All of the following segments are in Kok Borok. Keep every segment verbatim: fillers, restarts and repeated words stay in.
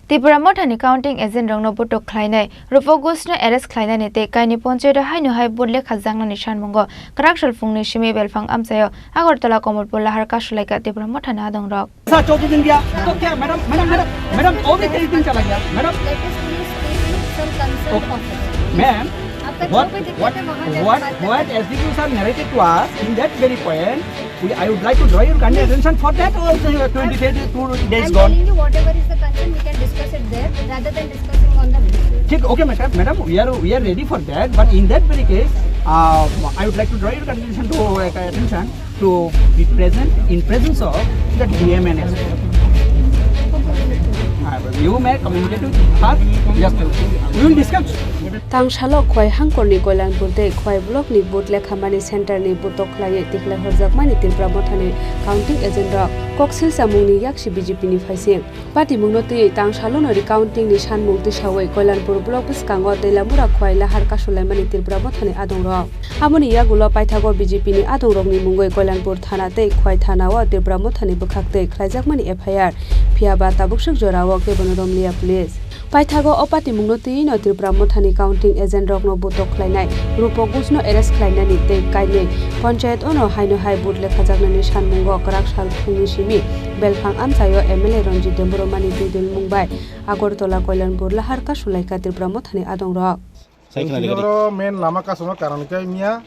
Tipra Mothani counting agent rokno botok khlainai, Rupok Ghoshno arrest khlainani tei kaini ponchayat o haino hai vote lekha jaknani sanmungo kwrak sal phungni simi belphang amchaio Agartala Kamalpur lahar kasulaikha Tipra Mothani adongrok. ऐसा चौबीस दिन गया तो क्या madam, madam, madam, madam, और भी तेईस दिन चला गया madam. Let us please speak with some concern okay. Officer. Ma'am, आपका जो भी दिक्कत है, वहाँ जाके बात करें। What, what, what, what S D P O sir narrated to us in that very point, we, I would like to draw your kind attention for that also, uh, twenty days, two days gone. I'm telling you, whatever is the concern, we can discuss it there, rather than discussing on the ठीक, okay madam, madam, we are, we are ready for that, but in that very case, uh, I would like to draw your attention to, uh, attention to be present in presence of the D M and S P. Uh, you may communicate with her, just, we will discuss. Tangsalo Khwai hangkorni Koilanpur tei Khwai blockni vote lekhamani centerni botok khlaiwi tikhlai horjakmani Tipra Mothani counting agent rok koksil chamungni yaksi B J P ni phaising. Patimungno twiwi tangsalono recounting ni sanmung tisawi Koilanpur block bwskango Teilamura Khwai lahar kasulaimani Tipra Mothani adongrok. Aboni yagulo paithago B J P ni adongrokni mungwi Koilanpur thana tei Khwai thana o Tipra Mothani bwkhak twi khlaijakmani F I R, phiyaba tabukswk jorao kebono romliya police. Paithago o patimungno twiwino Tipra Mothani counting agent rokno botok khlainai, Rupok Ghoshno arrest khlainani tei kainwi ponchayat ono haino hai vote lekhajaknani sanmungo kwrak sal phungni simi belphang amchaio M L A Ranjit Debbarmani twi dulmung bai Agartala Koilanpur lahar kasulaikha Tipra Mothani adongrok. Chwng tini oro main lama kasuma karon khe miya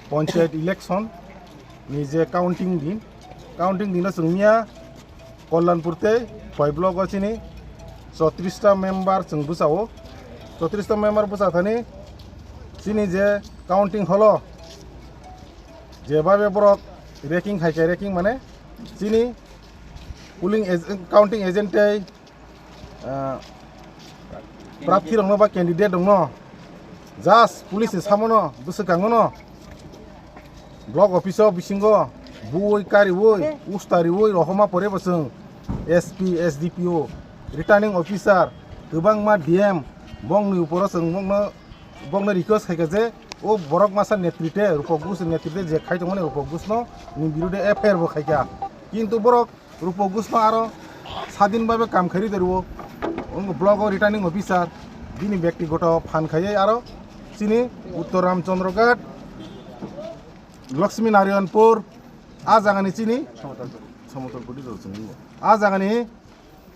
ponchayat election ni je counting din, counting dino chwng miya Kollanpur tei Khwai block o chini chotris ta member chwng bwsao, chotris ta member bwsa thani chini je counting hall o jebabe borok raking khai khe, raking mane chini polling ag-, counting agent tei ah, prarthi rokno ba candidate rokno just police ni samono bwswkango no block office o bisingo buwi kariwi usta riwi rohoma pore bo chwng S P, S D P O, returning officer, kwbangma D M bongni uporo chwng bongno, bongno request khaikha je o borok masa netrite, Rupok Ghosh netrite je khai tongmani Rupok Ghoshno ni birude F I R bo khaikha, kintu borok Rupok Ghoshno aro sadin babe kam khairi tariwo. Wng block o returning officer, bini bektigoto phan khaiwi aro chini Uttor Ramchandra Ghat, Lakshmi Narayanpur, a jagani chini Samotolpur di rw chwng wngo. A jagani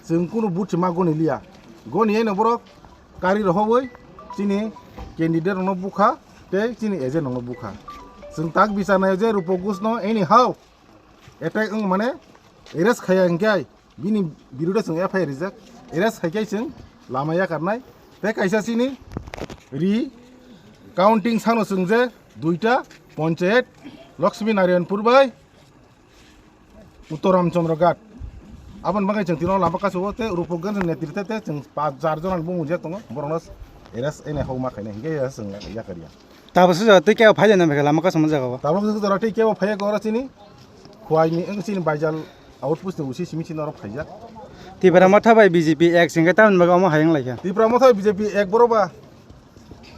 chwng kunu buthi ma goni liya. Goni eno borok kari rohobwi chini candidate rokno bukha tei chini agent rokno bukha. Chwng tak bichar naio je Rupok Ghoshno anyhow attack wng mane arrest khaiya hinkhe bini birude chwng F I R rijak, arrest khaikhe chwng lama yakarnai. Tei kaisa chini recounting sano chwng je duita ponchayat Lakshmi Narayanpur bai Uttor Ramchandra Ghat. Aboni bagwi chwng tino lama kasu o tei Rupok Ghosh netrite tei chwng pach jar jona bumung je tongo borokno arrest ene hokma khainai hinkhe chwng yakarya. Tabuk sujak tei kebo phai de na bwkha lama kasama jaga o. Tabuk sujak tei kebo phai ko oro chini Khwai ni wng chini Baijal outpost ni usi simi chini oro phaijak. Tipra Motha bai B J P ek singkhe tamni bagwi omo hayung laikha. Tipra Motha bai B J P ek boro ba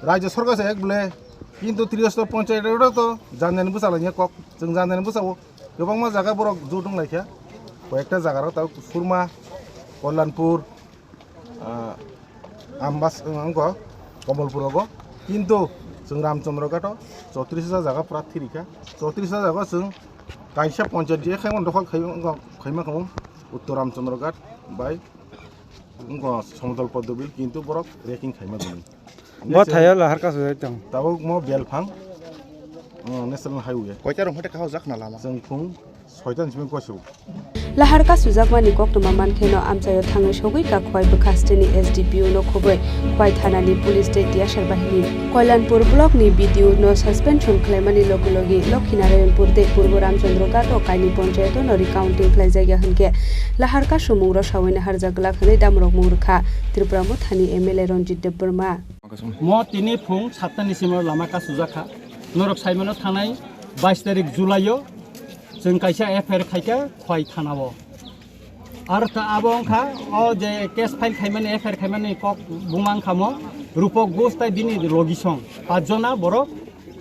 Rajya Sarkar se ek bole kintu Triyostor Ponchayat oro to janjani bwsa lainai kok chwng janjani bwsa o kwbangma jaga borok jotong laikha. Koyekta jaga rok tabuk Surma, Kollanpur, ah, Ambas, wngkha Komolpur rogo. Kintu chwng Ramchandra Ghat o chotris ta jaga pura thirikha. Chotris ta jaga chwng kaisa ponchayat je khaimani dokhol khai-, wngkha, khaima khamu Uttor Ramchandra Ghat bai wngkha Somodol Poddobil, kintu borok raking khaima gwnang. Bo thaio lahar kasu tong. Tabuk mo belphang, uh, National Highway. Koita rong phate kahajak na lama. Chwng phung soita ni simi koisu. Lahar kasujakmani koktwma mankheno amchaio thangwi sogwi kha Khwai bwkha steni S D P O no khobwi Khwai thanani police tei tiyasar bahini. Koilanpur block ni B D O no suspension khlaimani logi logi Lokhinarayanpur tei Purbo Ramchandra Ghat o kaini ponchayato no recounting khlaijakya hwnkhe lahar kasumung rosawino harjak glak hwnwi damrokmung rwkha Tripura Mothani M L A Ranjit Debbarma. Mo tini phung satta ni simi lama kasujak kha. Norok saimano thanai bais tarik July o chwng kaisa F I R khaikha Khwai thana o. Aro ta abo wngkha o je case file khaimani, F I R khaimani kok buma wngkha mo Rupok Ghosh tai bini logisong pach jona borok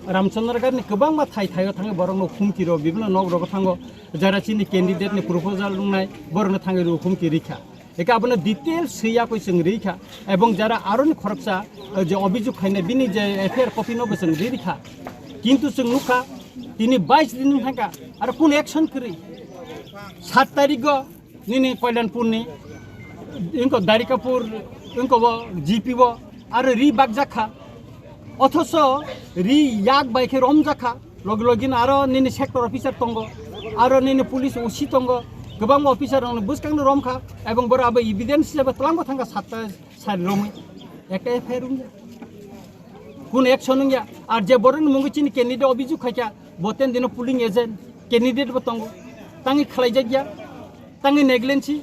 Ramchandra Ghat ni kwbangma thai thaio thangwi borokno humki rw, bibino nok rogo thango, jara chini candidate ni proposal wngnai borokno thangwi rw humki rikha. Eka abono detail swiya koi chwng rikha, ebong jara aroni khoroksa, eh, je obijog khaina bini je F I R copy no bo chwng rikha, kintu chwng nukha tini bais din thangkha, aro kun action kwrwi. Sat tarikgo nini Koilanpurni, wngkha Darikapur, wngkha bo G P bo, aro ri bakjakha. Othoso ri yak bai khe romjakha, logi logino aro nini sector officer tongo, aro nini police O C tongo, kwbangma officer rokni bwskangno romkha, ebong boro abo evidence hisabe twlangbo thangkha satta sari romwi. Ekta F I R wngya. Kun action wngya. Ar je borokni mungwi chini candidate obijog khaikha, bo ten dino polling agent, candidate bo tongo. Tangwi khlaijakya, tangwi negligence,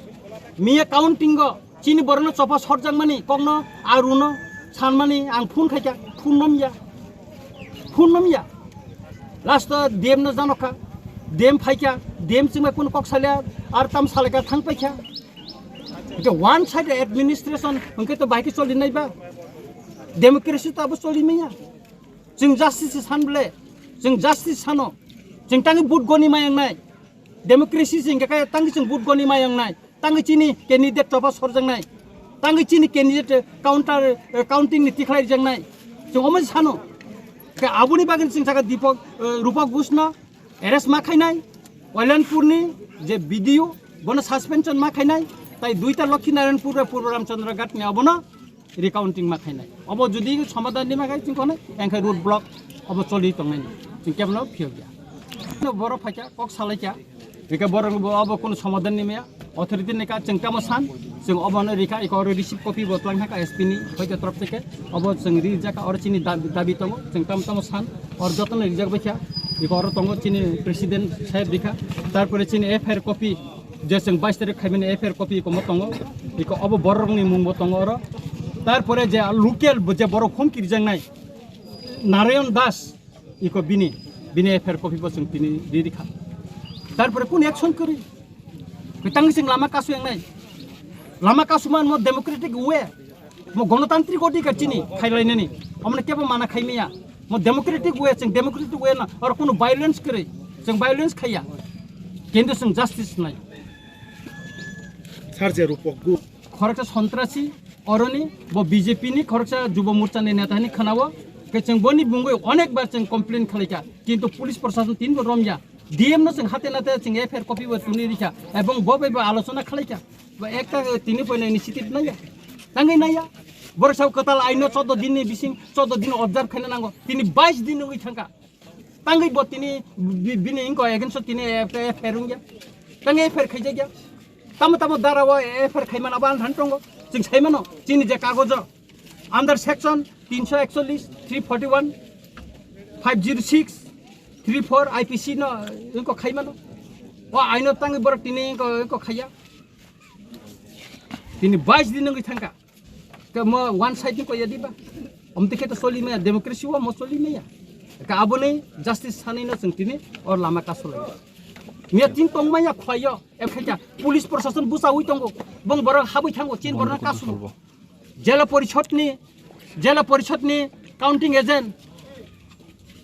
miya counting go, chini borokno chopa sorjakmani, kokno aruno sanmani, ang phone khaikha, phone nomya, phone nomya. Last o D M no janokha, D M phaikha, D M chwngbai kun kok salya, ar tam salaka thang paikha. Hwnkhe one side administration hwnkhe to bahai khe choli nai ba? Democracy to abo choli manya. Chwng justice san ble, chwng justice sano. Chwng tangwi vote goni mayang nai. Democracy se hwnkhe kaya tangwi chwng vote goni mayang nai. Tangwi chini candidate chopa sorjak nai. Tangwi chini candidate counter, eh, counting ni tikhlai rijak nai. Chwng omo sano. Khe aboni bagwi chwng saka Deepak, eh, Rupak Bush no arrest ma khainai, Koilanpurni je B D O, bono suspension ma khainai, tai duita Lakshminarayanpur bai Purbo Ramchandra Ghat ni abono recounting ma khainai. Obo jodi somadhan ni ma khai chwng khonai, engkhe road block obo choli tongnai ni. Chwng kebono phiyok ya. No borok phaikha, kok salaikha, hwnkhe borok bo obo kunu somadhan ni maya. Authority ni ka chwng tamo san, chwng obono rikha, eko oro receive copy bo twlang thangkha S P ni hoite torop theke, obo chwng rijak kha, oro chini dabi, dabi tongo, chwng tamo tamo san, oro jotono rijak baikha, eko oro tongo chini president saheb rikha, tarpore chini F I R copy, je chwng bais tarik khaimani F I R copy eko mo tongo, eko obo borokni mung bo tongo oro, tarpore je local bo je borok hum kirijaknai Narayan Das, iko bini, bini F I R copy bo chwng tini ri rikha. Tarpore kun action kwrwi? Bitang chwng lama kasu yang nai. Lama kasu man mo democratic way, mo gonotantrik odhikar chini khailainani. Amne kebo mana khaimaya. Mo democratic way, chwng democratic way na, oro kunu violence kwrwi. Chwng violence khaiya. Kintu chwng justice nai. Sir je Rupak Bush. Khoroksa sontrasi, oroni, bo B J P ni khoroksa Jubo Morcha ni neta hinwi khwnao, khe chwng boni bungwi onek bar chwng complain khlaikha, kintu police prosason tinbo romya, D M no chwng hate nate chwng F I R copy bo tuni rikha, ebong bo bai bo alochona khlaikha, bo ekta tini poino initiative naiya, tangwi naiya, borok sao kwtal aino choudo din ni bising, choudo din observe khaina nango, tini bais din wngwi thangkha. Tangwi bo tini bi-, bini inko against o tini F I R wngya. Tangwi F I R khaijakya. Tamo tamo dara o F I R khaimano abo ang than tongo. Chwng saimano chini je kagojo under section tinsho ekchollish, three forty one, five zero six, three four I P C no inko khaimano. O aino tangwi borok tini inko, inko khaiya. Tini bais din wngwi thangkha. Ke mo one side ni koya diba? Om tikhe to soli maya, democracy o mo soli maya. Ka aboni justice sani no chwng tini or lama kasulai. Miya tin tong maya khwlaiyo, em khaikha police prosason busa ui tongo. Bong borok habui thango, chin borok kasu. Jela porishod ni, jela porishod ni counting agent,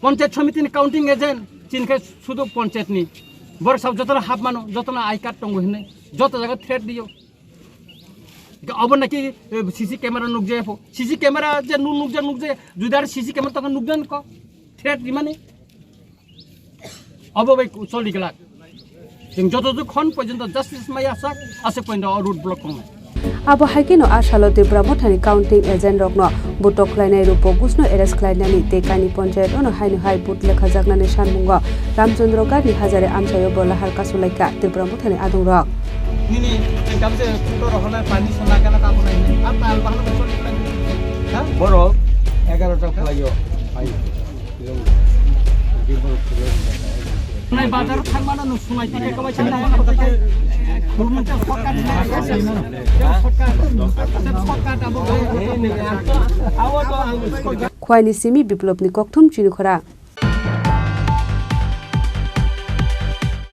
panchayat samiti ni counting agent, chin khe sudu panchayat ni. Borok sab jotono hap mano, jotono I card tongo hinai, joto jaga threat diyo. Obo naki, eh, C C camera nukjaya pho. C C camera je nu-, nukjak, nukjak, judi aro C C camera tongkha nukjak ko. Threat rimani. Obo bai choli glak. Chwng joto joto khon porjonto justice maya sak, ase porjonto o road block tongnai. Abo hai kheno a salo Tipra Mothani counting agent rokno butok khlainai Rupo Gushno arrest khlainani tei kaini ponchayat ono haino hai but lekhajaknani sanmungo Ramchandra Ghat ni hajare amchaio bo lahar kasulaikha Tipra Mothani adongrok. Nini income se photo rohornai pani sona kana ta bunai. Ap tal bahana ko choli khlai. Ha? Borok egaroh ta khlaio. Hai. Nai bazar thangmano nung sunai tike kabai sini nama kota kai. Kurmun ta shortcut ni. Shortcut. Shortcut abo. Awo to ang. Khwaini simi Biplopni kokthum chini khora.